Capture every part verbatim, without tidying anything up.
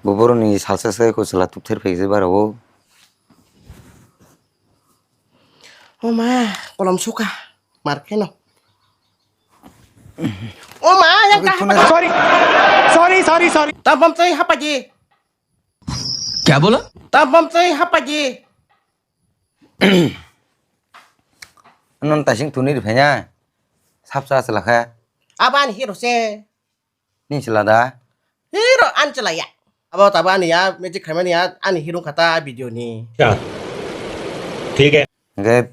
Bo boroni salsa se ko chwla tubther phai se bara o. O ma, kolom suka. Mar kheno. O ma, yang ka hapa. Sorry. Sorry, sorry, sorry. Tam pam tei hapa ji. Kya bola? Tam pam tei hapa ji. Non tasing tuni ri phanya. Sap sa sala kha. Aban hero se. Ni sila da. Hero an chalaya. Abo tabo ani ya, magic khaimani ya, ani hero khata video ni. Acha. Thik hai. Hingke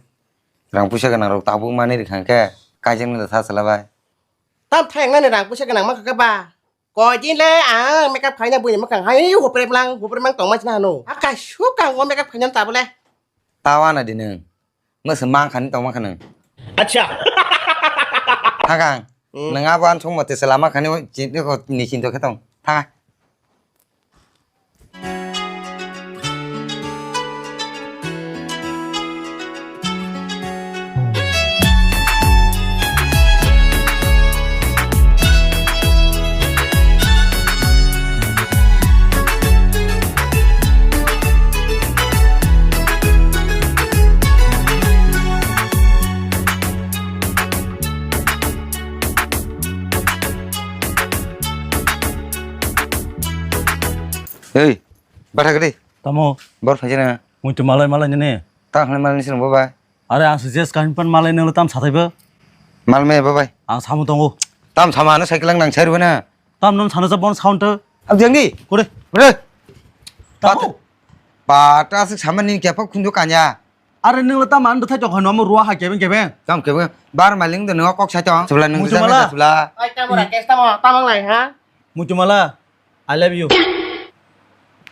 rang puisa gwnang rok tabuk mani rikha hingke kaijak nang da sa sala bai. Tam thayang nani rang puisa gwnang ma kha ba. Koi din le ang makeup khaina buini mwkhang hai hupre blang, hupre blang tongma sina hano. Akai sukang o makeup khaina tabule. Tawana di nung. Masa mang khani tong ma khanung. Acha. Thakang. Hmm. Nung abo an song mate selama khani o chinti ko ni chinto khe tong. Thaka. Ei, bathak di. Tamo. Bor phaijana. Muitu malai malai nini. Tang hwnwi malai nisi rwngbo bai. Are ang se jes kahin pan malai nanglo tam sathaibo. Mal me bo bai. Ang samu tongo. Tam sama ano cycle ang nang sai rwna. Tam nom sana sa bon sound to. Ang jeng di. Kore. Bre. Tamo. Pat. Pat asik sama ni kya pa khundu kanya. Are nanglo tam an bthai tong hano mo ruwa ha kebeng kebeng. Tam kebeng. Bar maling de no kok sai tong. Sebla nang Muitu jang mala. Sebla. Ai tamo Rakesh tamo tamang lai ha. Muitu mala. I love you.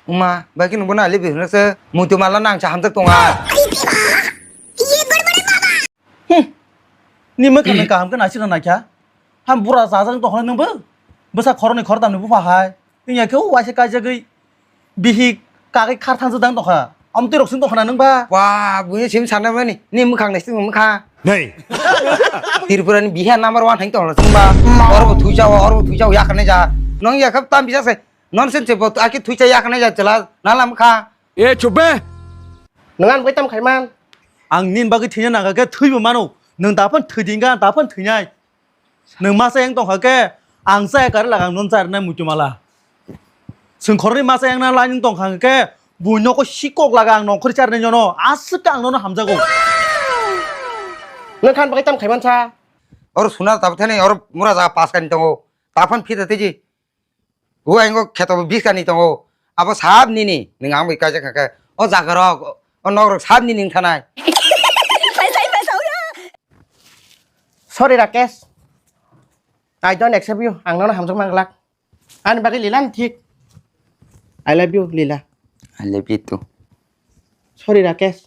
Uma, bai khe nungbo na I love you hinwi se muitu mala nang cha hamjak tonga. Hmm. Ni mwkhang nang kaham khe naisik na naikha. Ham bura jajak tongkha nungbo. Bwsa khoroknwi khoroktamni bupha hai. Wngya khe o waisa kaijagwi bihik kagwi khar thangjak dang tongkha. Amtwi rok sing tongkha na nung ba? Wa, buini sim sana mani. Ni mwkhang naisik mwkhang. Nei. Tripura ni biha number one hai tongkha sing ba. Oro bo thuisa, oro bo thuisa, ya kane ja. Nong ya khap tam bisa se. Non sen se bo aki thuisa ya kane ja chela. Nalam kha. E chup be. Nang an bai tam khaiman. Ang nin bagwi thina naga khe thwibo mano. Nang dapan thwi dinga, dapan thwinai. Nwng masa yang tongkha khe, ang chaya kari laga ang non charnai muitu mala. Chwng khoroknwi masa yang na lai nwng tongkha khe, bui noko sikok laga ang nongkhor charnai jono, aswk khe ang nono hamjago. Nwng khan bagwi tam khaiman sa? Oro suna tabuk thani, oro mura jaga pas kani tongo. Tapan phita tiji. O ang o kheto bo biskani tongo. Abo sab nini, nwng ang bai kaijak kha khe. O jaga rok, o nok rok sab nini wng thanai. Sorry, Rakesh. I don't accept you. Ang nono hamjak mang glak. Ani bagwi Lila ni thik. I love you, Lila. I love you too. Sorry, Rakesh.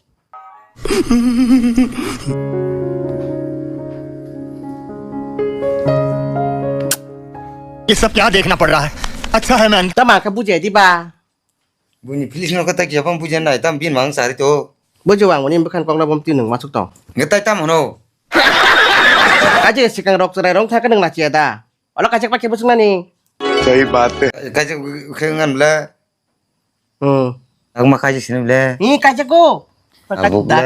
ये सब क्या देखना पड़ रहा है? अच्छा है मैं अंधा। Tama khe bujai di ba. Buini police no kata kiya pang buja nai tam bin mang sari to. Bujo ang mani bwkhan kokna bom tin nang masuk tong. Ngetai tam hono. Kaje sikang rok chwrai rong thaka nang nachiya da. Olo kaje pakhe busung nani. Sahi baat hai. Kaje khe ngan le. Hmm. Ang ma kaje sini le. Ni kaje ko. Abuk le.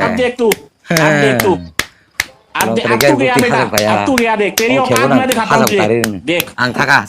अब देख तू, अब देख तू, अब देख, अब तू गया बेटा, अब तू गया देख, तेरी औकात मैं दिखाता हूँ तुझे। देख। Ang thaka.